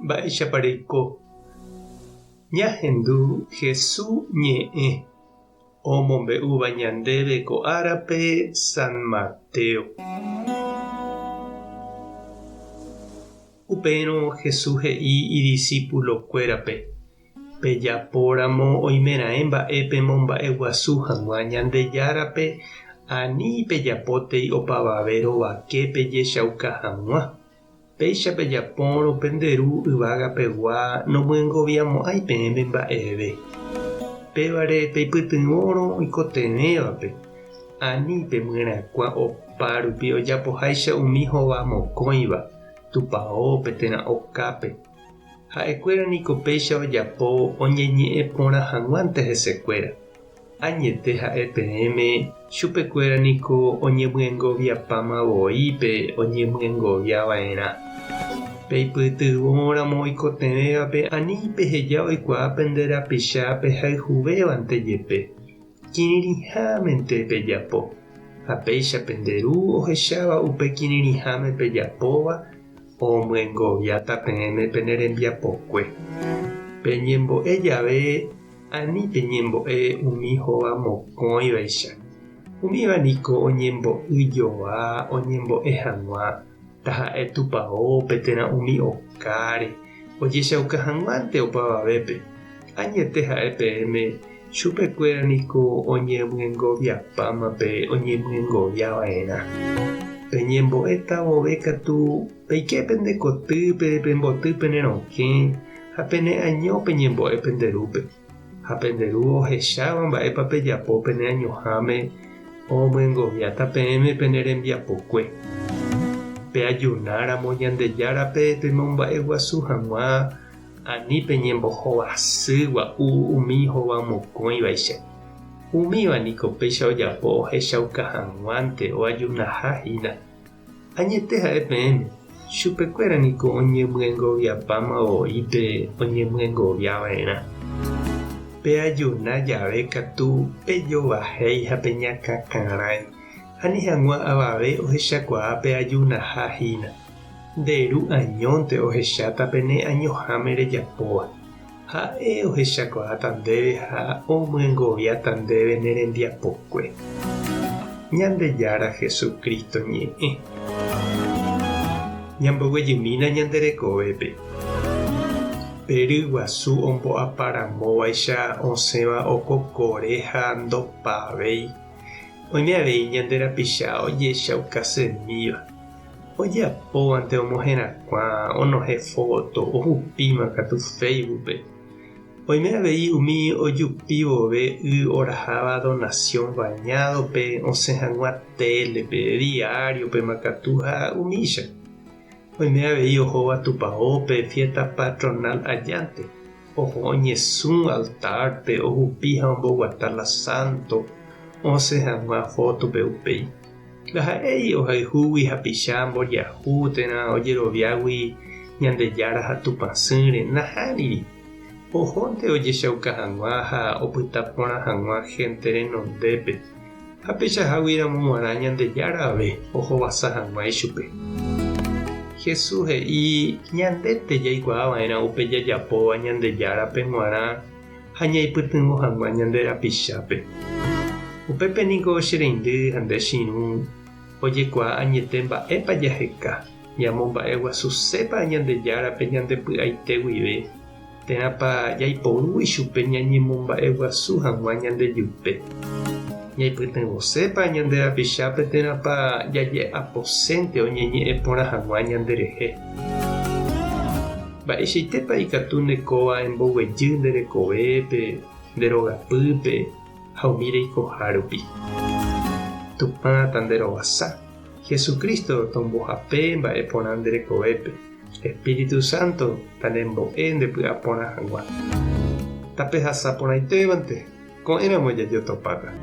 Mba'éichapa reiko? Ñahendu Hesu ñe'ẽ omombe'úva ñandéve ko árape San Mateo. Upérõ Jesús he'i idisípulokuérape, Pejapóramo oimeraẽ mba'e pemomba'eguasu hag̃ua Ñandejárape, ani pejapótei opavave rovake pejechauka hag̃ua. Péicha pejapórõ pende Ru yvága pegua nomyengoviamo'ãi peẽme mba'eve. Pévare peipytyvõrõ oikotevẽvape, ani pemyerakuã opa rupi ojapoháicha umi hova mokõiva, tupaópe térã okápe. Ha'ekuéra niko péicha ojapo oñeñe'ẽ porã hag̃uánte hesekuéra. Añete ha'e peẽme, chupekuéra niko oñemyengoviapáma voi pe oñemyengovia va'erã. Peipytyvõramo oikotevẽvape ani peheja oikuaa pende rapicha pehayhuvévante jepe, kirirĩhámente pejapo. Ha péicha pende Ru ohecháva upe kirirĩháme pejapóva, Omyengoviáta peẽme pene rembiapokue. Peñembo'e jave ani peñembo'e umi hova mokõivaicha. Umíva niko oñembo'y joa oñembo'e hag̃ua, taha'e tupaópe térã umi okáre, ojechauka hag̃uánte opavavépe. Añete ha'e peẽme, chupekuéra niko oñemyengoviapáma pe oñemyengovia va'erã. Peñembo'éta vove katu peike pende kotýpe, pemboty pene rokẽ ha pene año peñembo'e pende Rúpe. Ha pende Ru ohecháva mba'épa pejapo pene añoháme omyengoviáta peẽme pene rembiapokue. Peajunáramo Ñandejárape pemomba'eguasu hag̃ua Ani peñembohovasy gua'u umi hovamokõivaicha. Umíva niko péicha ojapo ohechauka hag̃uánte oajunaha hína. Añete ha'e peẽme, chupekuéra niko oñemyengoviapáma voi pe oñemyengovia va'erã. Peajuna jave katu pejovahéi ha peñakãkarãi, ani hag̃ua avave ohechakuaa peajunaha hína. Nde ru añónte ohecháta pe ne añoháme rejapóva. Ha'e ohechakuaáta ndéve ha omyengoviáta ndéve ne rembiapokue. Ñandejára Jesucristo ñe'ẽ. Ñamboguejymína ñande rekovépe. Pe ryguasu ombo'aparamóvaicha osẽva okokore ha ndopavéi. Oime avei ñande rapicha ojechaukasemíva. Ojapóvante omoherakuã, onohẽ fóto, ohupíma katu Facebook-pe. Oime avei umi ojupi vove y oraháva donasión bañado-pe osẽ hag̃ua télepe, diario-pema katu ha umícha. Oime avei ohóva tupaópe fiesta patronal ajánte, oho oñesũ altar-pe, ohupi ha omboguata la santo osẽ hag̃ua fótope upéi. Ndaha'éi ohayhúgui hapicha mboriahu térã ojeroviágui Ñandejára ha Tupãsýre, nahániri. Ohónte ojechauka hag̃ua ha opyta porã hag̃ua hénte renondépe, ha peichahágui ramo g̃uarã Ñandejára ave ohovasa hag̃ua ichupe. Jesús he'i ñandete jaikuaa va'erã upe jajapóva Ñandejárape g̃uarã ha ñaipytyvõ hag̃ua ñande rapichápe. Upépe niko che reindy ha nde che irũ ojekuaa añete mba'épa jaheka, ñamomba'eguasusépa Ñandejárape ñande py'aite guive, térãpa jaiporu ichupe ñañemomba'eguasu hag̃ua ñandejupe. Ñaipytyvõsépa ñande rapichápe térãpa jaje'aposénte oñeñe'ẽ porã hag̃ua ñanderehe. Mba'eichaitépa ikatu nde kóva emboguejy nde rekovépe, nde rogapýpe ha umi reikoha rupi? Tupã tanderovasa, Jesucristo tombohape mba'e porã nde rekovépe, Espíritu Santo tanembo'e nde py'a porã hag̃ua. Tapehasa porãitévante, ko'ẽramo jajotopáta.